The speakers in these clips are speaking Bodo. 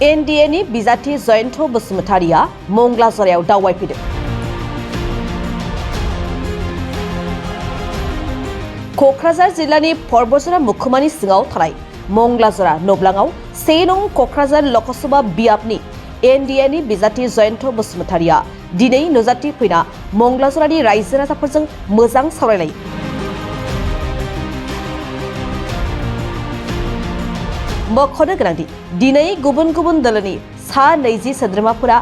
एनडिएनि बिजाथि जयन्त बसुमतारिया मंगलाजरायाव दावबायफैदों। क'क्राझार जिल्लानि परबजरा मुखुमानि सिङाव थानाय मंगलाजरा नब्लाङाव 1 नं क'क्राझार लकसभा बियाबनि एनडिएनि बिजाथि जयन्त बसुमतारिया दिनै नुजाथि फैना मंगलाजरानि रायजो राजाफोरजों मोजां सावरायलायो। मख'नो गोनांदि दिनै गुबुन गुबुन दोलोनि सा 20 सोद्रोमाफोरा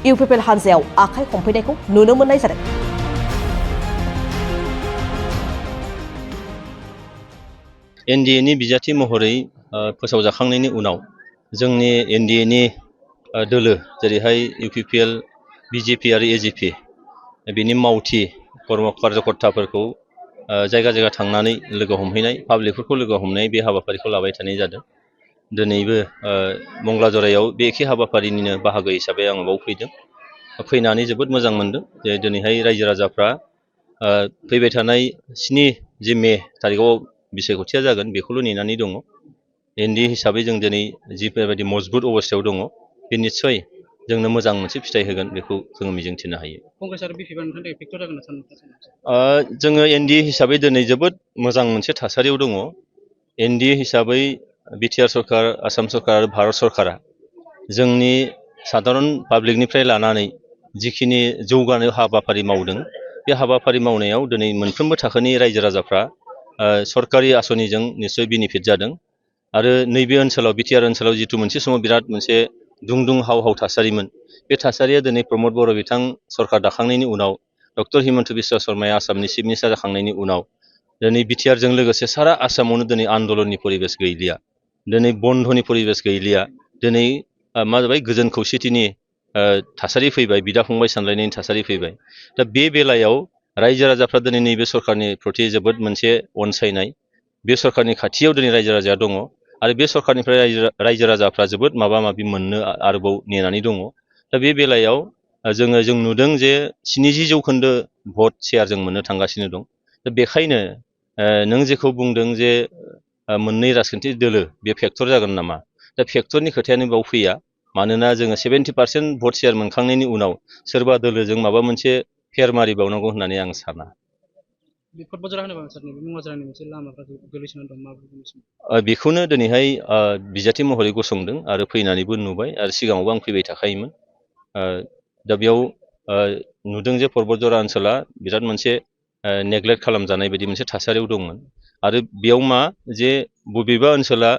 इउपिपिएल हानजायाव आखाइ हमफैनायखौ नुनो मोननाय जादों। एनडिएनि बिजाथि महरै फोसावजाखांनायनि उनाव जोंनि एनडिएनि दोलो जेरैहाय इउपिपिएल, बिजेपि आरो एजिपि बिनि मावथि कार्यकर्ताफोरखौ जायगा जायगा थांनानै लोगो हमहैनाय, पाब्लिकफोरखौ लोगो हमनाय बे हाबाफारिखौ लाबाय थानाय जादों। दिनैबो मंगलाजरायाव बे एखे हाबाफारिनिनो बाहागो हिसाबै आं बाव फैदों। फैनानै जोबोद मोजां मोनदों जे दिनैहाय रायजो राजाफ्रा फैबाय थानाय 7 मे थारिखआव बिसायख'थिया जागोन बेखौल' नेनानै दङ। एनडिए हिसाबै जों दिनै जिबायदि मजबुत अबस्थायाव दङ बे निस्सय जोंनो मोजां मोनसे फिथाइ होगोन बेखौ जोङो मिजिंथिनो हायो। जोङो एनडिए हिसाबै दिनै जोबोद मोजां मोनसे थासारियाव दङ। एनडिए हिसाबै बिटिआर सरकार, आसाम सरकार आरो भारत सरकारा जोंनि साधारन पाब्लिकनिफ्राय लानानै जिखिनि जौगानो हाबाफारि मावदों बे हाबाफारि मावनायाव दिनै मोनफ्रोमबो थाखोनि रायजो राजाफ्रा सरकारि आसनिजों निस्सय बेनिफिट जादों। आरो नैबे ओनसोलाव बिटिआर ओनसोलाव जिथु मोनसे समाव बिराद मोनसे दुं हाव थासारिमोन, बे थासारिया दिनै प्रमद बर' बिथां सरकार दाखांनायनि उनाव डक्टर हिमन्त बिश्व शर्माया आसामनि चिफ मिनिस्टार जाखांनायनि उनाव दिनै बिटिआरजों लोगोसे सारा आसामावनो दिनै आन्दलननि परिबेस गैलिया, दिनै बन्धनि परिबेस गैलिया, दिनै मा जाबाय गोजोन खौसेथिनि थासारि फैबाय, बिदा फंबाय सानलायनायनि थासारि फैबाय। दा बे बेलायाव रायजो राजाफ्रा दिनै नैबे सरकारनि प्रति जोबोद मोनसे अनसायनाय, बे सरकारनि खाथियाव दिनै रायजो राजाया दङ आरो बे सरकारनिफ्राय रायजो राजाफ्रा जोबोद माबा माबि मोननो आरोबाव नेनानै दङ। दा बे बेलायाव जों नुदों जे 70% भट शेयार जों मोननो थांगासिनो दं। दा बेखायनो नों जेखौ बुंदों जे मोननै राजखान्थि दोलो बे फेक्टर जागोन नामा, दा फेक्टरनि खोथायानो बाव फैया। मानोना जोङो 70% भट शेयार मोनखांनायनि उनाव सोरबा दोलोजों माबा मोनसे फेर मारिबावनांगौ होननानै आं साना। बेखौनो दिनैहाय बिजाथि महरै गसंदों आरो फैनानैबो नुबाय आरो सिगाङावबो आं फैबाय थाखायोमोन। दा बेयाव नुदों जे परबजरा ओनसोला बिराद मोनसे नेग्लेक्ट खालामजानाय बायदि मोनसे थासारियाव दंमोन। आरो बेयाव मा जे बबेबा ओनसोला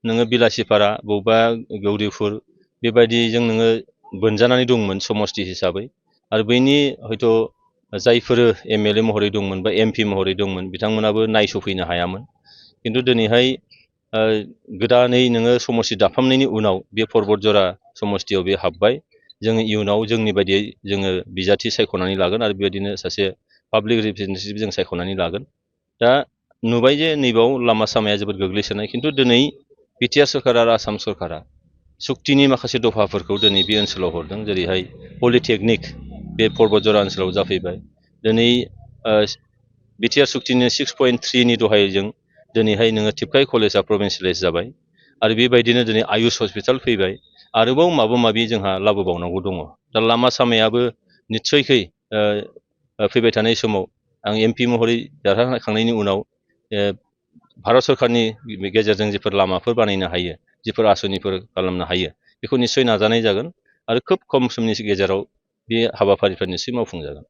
नोङो बिलासिपारा, बबेबा गौरिपुर बेबायदिजों नोङो बोनजानानै दंमोन समस्ति हिसाबै। आरो बैनि हयथ' जायफोर एमएलए महरै दंमोन बा एमपि महरै दंमोन बिथांमोनाबो नायस'फैनो हायामोन। खिन्थु दिनैहाय गोदानै नोङो समस्ति दाफामनायनि उनाव बे परबजरा समस्तियाव बे हाबबाय। जोङो इयुनाव जोंनि बायदियै जोङो बिजाथि सायख'नानै लागोन आरो बेबायदिनो सासे पाब्लिक रिप्रेजेन्टेटिभ जों सायख'नानै लागोन। दा नुबाय जे नैबाव लामा सामाया जोबोद गोग्लैसोनाय, खिन्थु दिनै बिटिआर सरकार आरो आसाम सरकारा सुक्तिनि माखासे दफाफोरखौ दिनै बे ओनसोलाव हरदों। जेरैहाय पलिटेकनिक बे परबजरा ओनसोलाव जाफैबाय। दिनै बिटिआर सुक्तिनि 6.3 दहायजों दिनैहाय नोङो टिपकाइ कलेजआ प्रभिन्सियेलाइज जाबाय। आरो बेबायदिनो दिनै आयुष हस्पिटाल फैबाय। आरोबाव माबा माबि जोंहा लाबोबावनांगौ दङ। दा लामा सामायाबो निस्सयखै फैबाय थानाय समाव आं एमपि महरै देरहाखांनायनि उनाव भारत सरकारनि गेजेरजों जिफोर लामाफोर बानायनो हायो, जिफोर आसनिफोर खालामनो हायो, बेखौ निस्सय नाजानाय जागोन आरो खोब खम समनि गेजेराव बे हाबाफारिफ्रा निस्सय मावफुंजागोन।